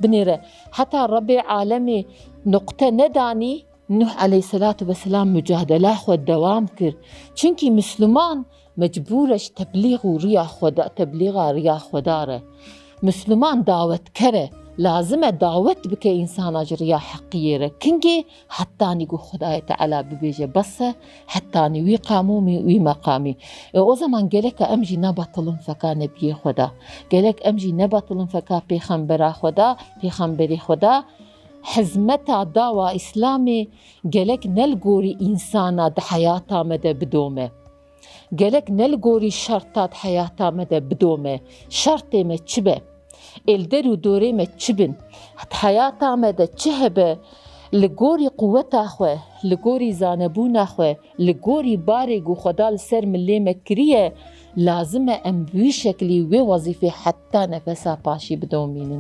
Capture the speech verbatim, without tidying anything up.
Binêre, heta Rebê alemê nuqte nedanî, Nuh aleyhisselatu vesselam mucadela xwe dewam kir. Çimkî Misliman mecbûr e ji teblîx û riya Xweda, teblîxa riya Xweda re. Misliman dawetkere, lazim e dawet bike însana ji riya heqiyê re. Kingê hetanî ku Xwedayê Teala bibêje bes e, hetanî wî qamûmî, wî meqamî. E, o zaman geleka em jî nebatilin feka Nebiyê Xweda. Gelek em jî nebatilin feka Pêxembera Xweda, Pêxemberê Xweda. Hizmeta dawa Îslamê gelek ne li gorî însana di heyata me de bidome. Gelek ne li gorî şerta di heyata me de bidome. Şertê me çi be? Ê li der û dorê me çi bin? Di heyata me de çi hebe? Li gorî quweta xwe, li gorî zanebûna xwe, li gorî barê ku Xweda li ser milê me kiriye, lazim e em bi wî şeklî wê wezîfê heta nefesa paşî bidomînin.